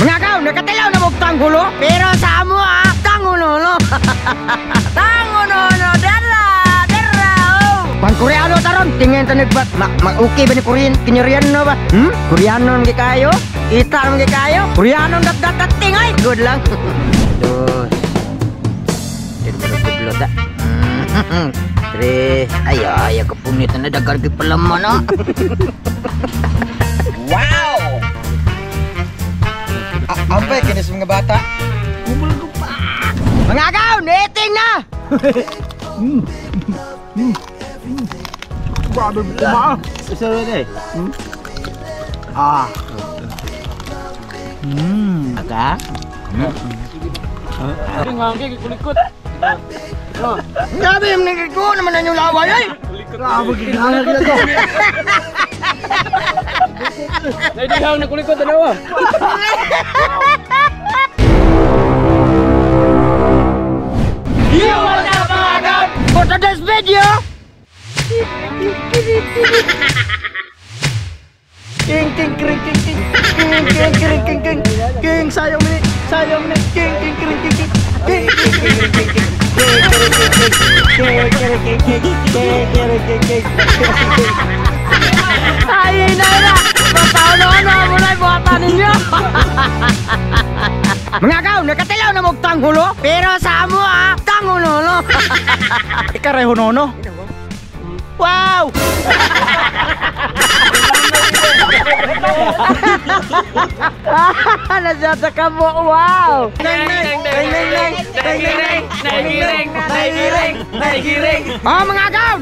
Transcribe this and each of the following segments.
Mga kaw, nakatilaw na mong tanghulo, pero sa amo ah, tanghulo. Tanghulo, dara, dara, oh. Pang Koreano taron, tingin ta nagbat, ma okay ba ni Korean, kinyoriano ba? Koreano ngi kayo? Ita ngi kayo? Koreano dat dat dat tingay. Good lang. Dos. Tinulo ta. Tres. Ay ay kapunit na dagar gyud palaman ah. Wow! Ampay kini sa mga bata. Mga agaw, eating na. Grabe ba? Isa rin eh. Ah. Aga? Kulikot. Grabe yung nagko naman ang inyong laway ay. Grabe gigangan gila to. Naidihang na kulikot dalawa. You want that mga for today's video. King king king king king king king king king king king sayang ni king king king king king king king king king king king king king king king. Ay na na. Pataulo na mo na buhatan ninyo. Mga kaw, nakatilaw na mong tanghulo, pero sa amo ah, tanghulo no. Ikaray honono. Wow! Nasa ka mo, wow! Neng neng neng neng neng neng neng neng neng. Oh mga kaw!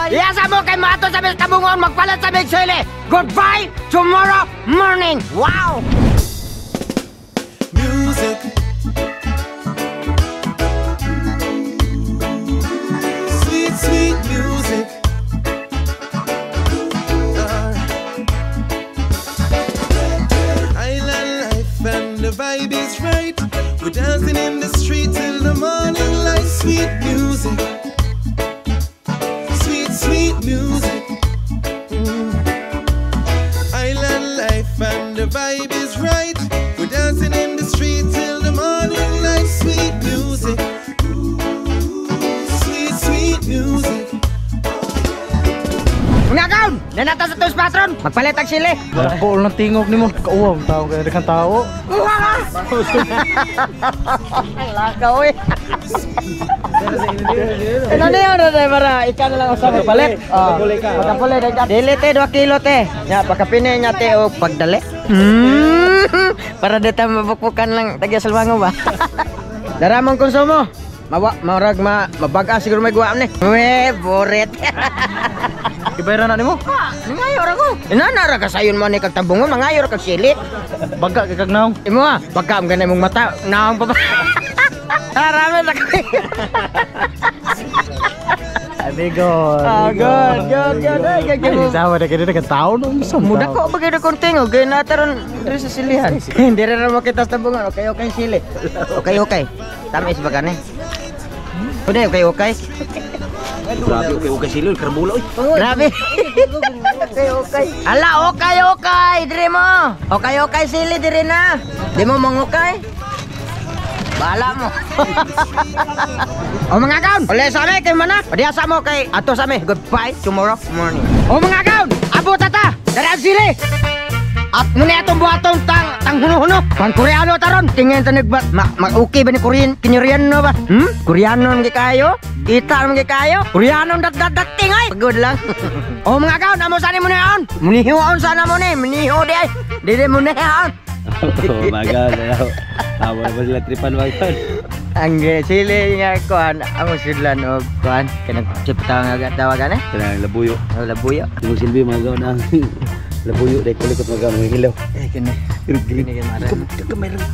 Iyasa mo kay maato sa mis tabungon, magpalit sa mig sili. Goodbye tomorrow morning. Wow! Music. Sweet, sweet music. Island life and the vibe is right. We're dancing in the street till the morning light. Sweet music. Sweet, sweet music. Island life and the vibe is right. We're dancing in the street till the morning light. Sweet music. Sweet, sweet music. Mga kaw, nanata sa tos patron, magpalit ang sili. Goal ng tingog nimo, kauwam tao kay daghang tao. Uwa ka! Lakaw eh. Ano na yun, na para ikaw na lang usap magpalit. Magpalit ka. Dili te, 2 kilo te. Nya pagkapinay niya te o pagdali. Para di ta mabukbukan lang tagya salwango ba. Dara mong konsumo. Mawa marag ma mabaga siguro may guam ni. We boret. Ibayra na nimo? Mangayo ra ko. Inana ra ka sayon mo ni kag tabungon, mangayo ra kag sili. Baga kay kag naong. Imo ah, baga ang ganay mong mata, naong pa ba. Arame sa ko. Amigo. Ah, good, good, good. Ay, gagawin. Ay, sawa na kayo daghang tao no. Muda ko bagay na konting okay na taron diri sa silihan. Hindi ra makita sa tabungan. Okay, okay sili. Okay, okay. Tamis ba kani? Pwede, okay, okay. Grabe, okay, okay sili, karbula oy. Grabe. Okay, okay. Ala, okay, okay. Dire mo. Okay, okay sili dire na. Di mo mangukay. Bahala mo. O mga kaon, uli sa amin kay mana. Padiasa mo kay ato sa amin. Goodbye tomorrow morning. O mga kaon, abot ata. Dara ang sili. At muna atong buhaton tang tang huno-huno. Pang Koreano taron. Tingin ta nagbat ma okay ba ni Korean kinyoriano ba? Koreano ngi kayo? Ita ngi kayo? Koreano dat dat dat tingay. Pagod lang. O mga kaon, amo sani mo na on. Munihion sana mo ni, muniho di ay. Dili mo na on. Oh my God. Awa ba sila tripan magan? Ang sili nga kuan, amo sudlan og kuan kanang siptang nga tawagan eh. Kanang labuyo. Oh, labuyo. Yung silbi magaw na labuyo dai kulikot magaw mga hilaw. Eh kini. Kini kay mara. Kamay lang.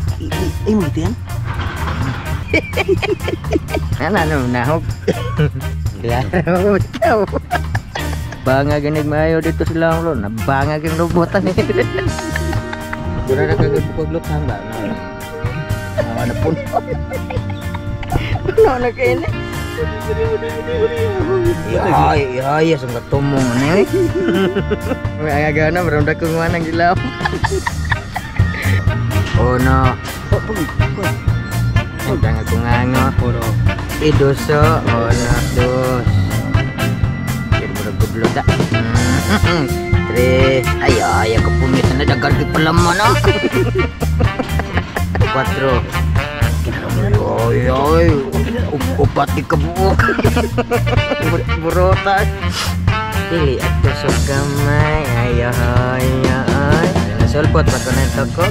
Ay mo tiyan. Ano ano nahog. Klaro. Banga ganig maayo dito sila ang lo. Nabanga gyud robotan eh. Dura na kagad bukog lutang ba? Ano po? Ano na kayo? Ay, ay, sa mga tumong ano eh. May agana, meron na kung manang gilaw. Oh no. Ang akong ango. Idoso, uno, dos. Kaya murag gublo ta. 3. Ay, ay, ako pumita na dagan kay palaman ah. 4. Ay, ay, upat di kabuok. Burota. Dili ato sa gamay. Ay, ay, ay. Nasulpot pa ko na yung toko.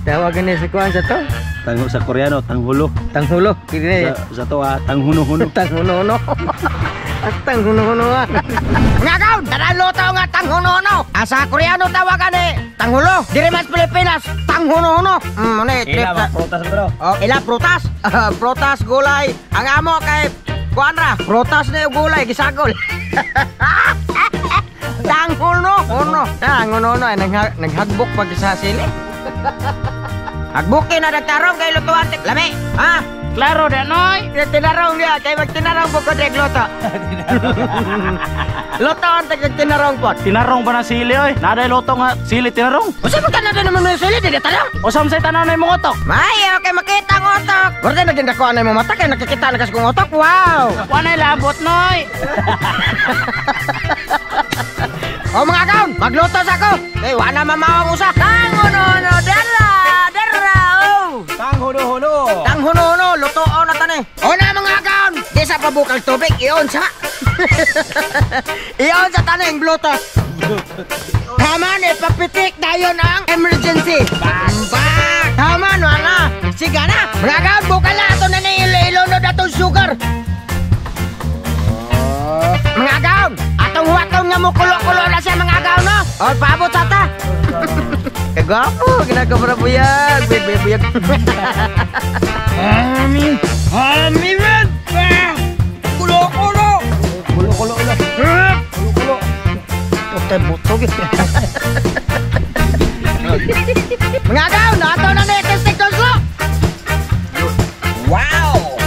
Tawagan niya sa kuwan sa to. Tangho sa Koreano, tanghulo. Tanghulo. Kini sa to ah, tanghuno-huno. Tanghuno-huno. At tanghuno-huno ah. Nga kaon, tanan luto nga tanghuno-huno. Asa Koreano tawagan eh, tanghulo. Diri man sa Pilipinas, tanghuno-huno. Muna trip Ila sa prutas bro. Oh, ila prutas. Prutas gulay. Ang amo kay kuan ra, prutas na yung gulay gisagol. Tanghuno-huno. Tanghuno-huno ay naghagbok pag sa sili. Agbukin na nagtarong kay lutuan lami. Ha? Klaro da noy. Tinarong niya kay magtinarong po ko dek luto. Lutoan tag tinarong po. Tinarong ba na sili oy? Naday luto nga sili tinarong. Usa man tanan naman mo sili di tanong. Usam say tanaw na imong utok. May okay makita ang utok. Borde naging dako anay mo mata kay nakikita na kas kong utok. Wow. Wa nay labot noy. O mga kaon, magluto sa ako. Kay wa na mamawang usa. Tangono dara dara oh. Tanghuno-huno. Tanghuno-huno, lutoon na tani. O na mga kaon, di sa pabukal tubig, iyon sa. Iyon sa tani ang bluto. Tama ni papitik dayon ang emergency. Bang! Tama no ana. Siga na. Mga kaon, bukal na ato na ni ilunod atong sugar. Mga kaon, atong huwaton nga mo kulo-kulo na siya mga kaon no. O paabot sa ta. Kagwapo, ginagabra buyag, buyag, buyag. Ami, ami man. Kulo-kulo. Kulo-kulo ulo. Kulo-kulo. Putay butog. Mga kaon, ato na ni testing tonslo. Wow!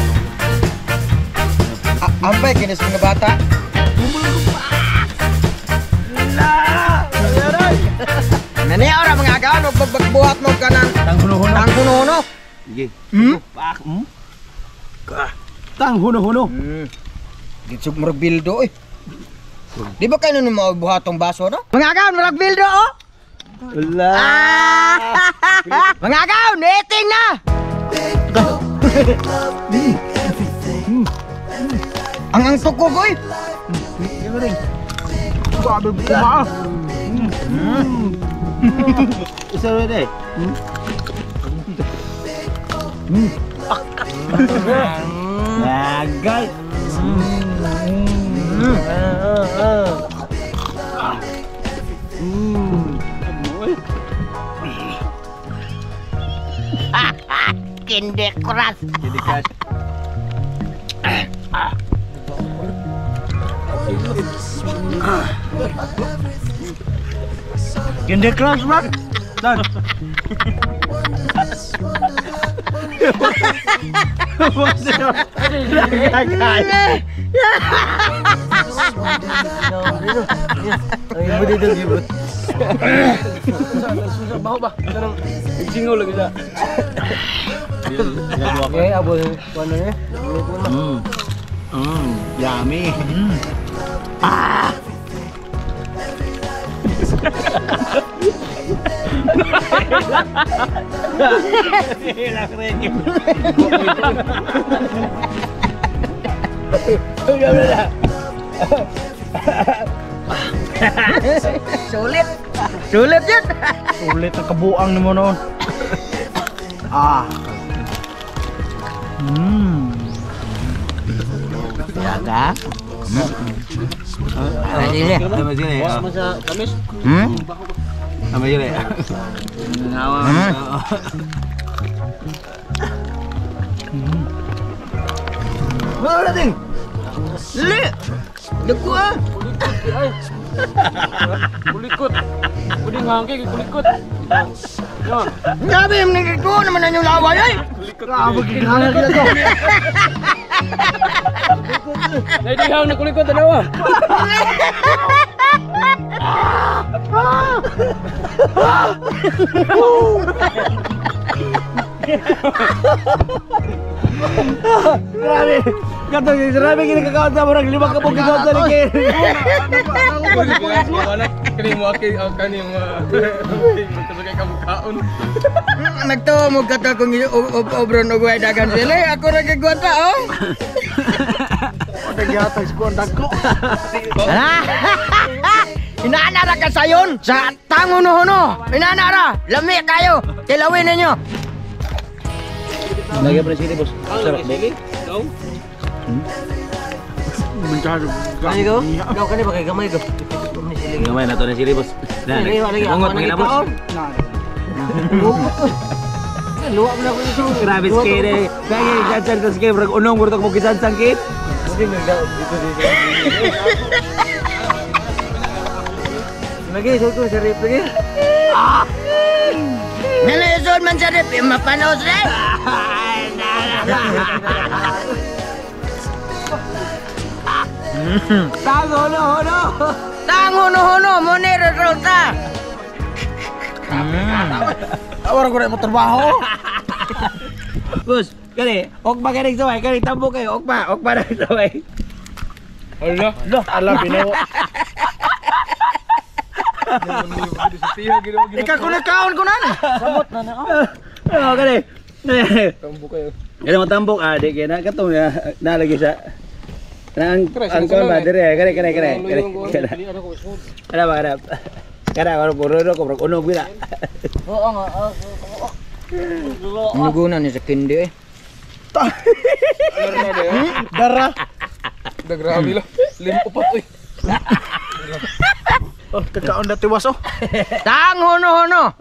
Ampay kinis mga bata. Nani ora mga kaon, ug pagbuhat mo kanang Tanghuno-huno. tanghuno-huno. Sige. Hmm? Pak. Tanghuno-huno. Gitsug murag bildo eh. Di ba kayo nun mabuhatong baso no? Mga kaon, murag bildo oh. Wala. Mga kaon, eating na. Ang tukog oy. Grabe kuma. Isa rin eh. Lagay. Candy Crush. Candy Crush. Candy Crush man. Dan. Ay, budi dong gibut. Baho ba? Singaw lagi sa. Okay, abo ano ni? Yummy. Ah. Sulit. Sulit yun. Sulit ang kabuang nimo noon. Ah. Yaga. Ano dili? Tama sila eh. Hmm? Tama sila eh. Wala ding. Li. Dako ah. Kulikot. Kulikot. Kuling hangke kulikot. Grabe yung nagkikuha naman na yung laway ay. Grabe gigana kita to. Naidihaw na kulikot dalawa. Grabe. Kato grabe kini kakaon sa murag lima ka pug sa ni Ken. Kani mo kani mo. Kasugay ka mukaon. Nagtuo mo kato kung obron og way dagan sila. Ako ra gigwanta oh. Nagyatag sa kuwan dagko. Inaana ra ka sayon sa tanguno-huno. Inaana ra, lami kayo. Kilawin ninyo. Lagi pa sili boss. Sarap ba? Ano go? Go kani ba kay gamay go. Gamay na to na sili boss. Ungot mga na boss. Luwa mo na ko ito. Grabe skate eh. Lagi gansan sa skate murag unong murag mo gisansang kit. Lagi so ko sa rep lagi. Nalaison man sa rep, mapanos rin. Tanguno-huno. Tanguno-huno, mo ni resulta. Awara ko na mo trabaho. Boss, kani, ok ba kani saway, kani tambo kayo, ok ba na saway. Hala, Ala binaw. Ikaw ko nakaon ko na. Samot na na. Oh, kani. Tambo kayo. Kani mo tambok ah, di kay na katong nalagi sa ang kon ba dire, kani kani kani. Kana ba kana. Kana ko puro ko unog bila. Oo nga. Nugunan ni sa kindi eh. Dara. Grabe lah. Limpo pa oy. Oh, kakaon na tiwas oh. Tanguno-huno.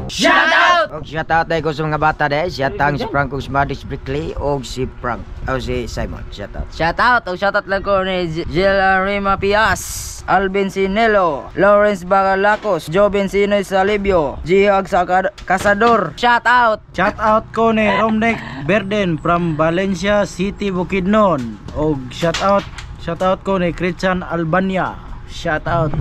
Shout out! Og shout out ko sa mga bata dahil. Shout out si Frank og si Madix Brickley og si Frank o si Simon. Shout out. Shout out! Og shout out lang ko ni Jela Rima Pias, Alvin Sinelo, Lawrence Bagalacos, Joven Sinoy Salibio, Gihag Casador. Shout out! Shout out ko ni Romnek Berden from Valencia City, Bukidnon. Og shout out ko ni Christian Albania. Shout out.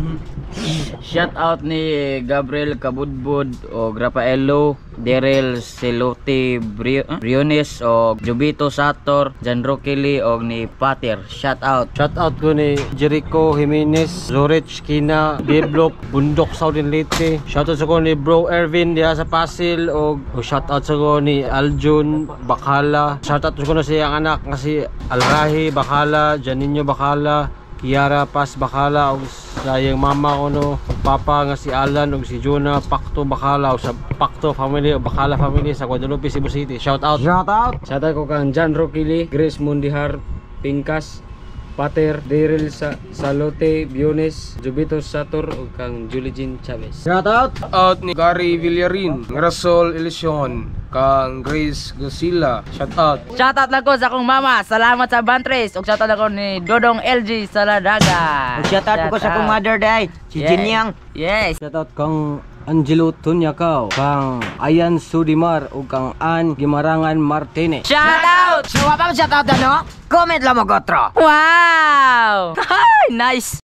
Shout out ni Gabriel Kabudbud o Rafaelo Derel Celote Briones o Jubito Sator, Jan Roqueli o ni Pater. Shout out. Shout out ko ni Jericho Jimenez, Zorich Kina, Deblop, Bundok Southern Leyte. Shout out sa ko ni Bro Ervin diha sa Pasil og shout out sa ko ni Aljun Bakala. Shout out sa ko na siyang anak nga si Alrahi Bakala, Janinho Bakala, Kiara Paz Bakala og sa iyang mama ko no, papa nga si Alan og si Jonah Pacto Bakala og sa Pacto family o Bakala family sa Guadalupe, Cebu City. Shout out. Shout out. Shout out ko kang John Roquili, Grace Mundihar, Pingkas, Pater, Daryl Salote, Biones, Jubito Sator ug kang Julie Jean Chavez. Shout out. Out ni Gary Villarin, Russell Elision, kang Grace Gosila. Shout out. Shout out lang ko sa akong mama. Salamat sa Bantres. Ug shout out lang ko ni Dodong LG Saladaga. Ug shout out ko sa akong mother day, si Yes. Jinyang. Yes. Shout out kang Angelo Tunyakaw, kang Ayan Sudimar ug kang Ann Gimarangan Martinez. Shout out. So, wala pa shout out ano? Comment lang mo gotro. Wow! Nice.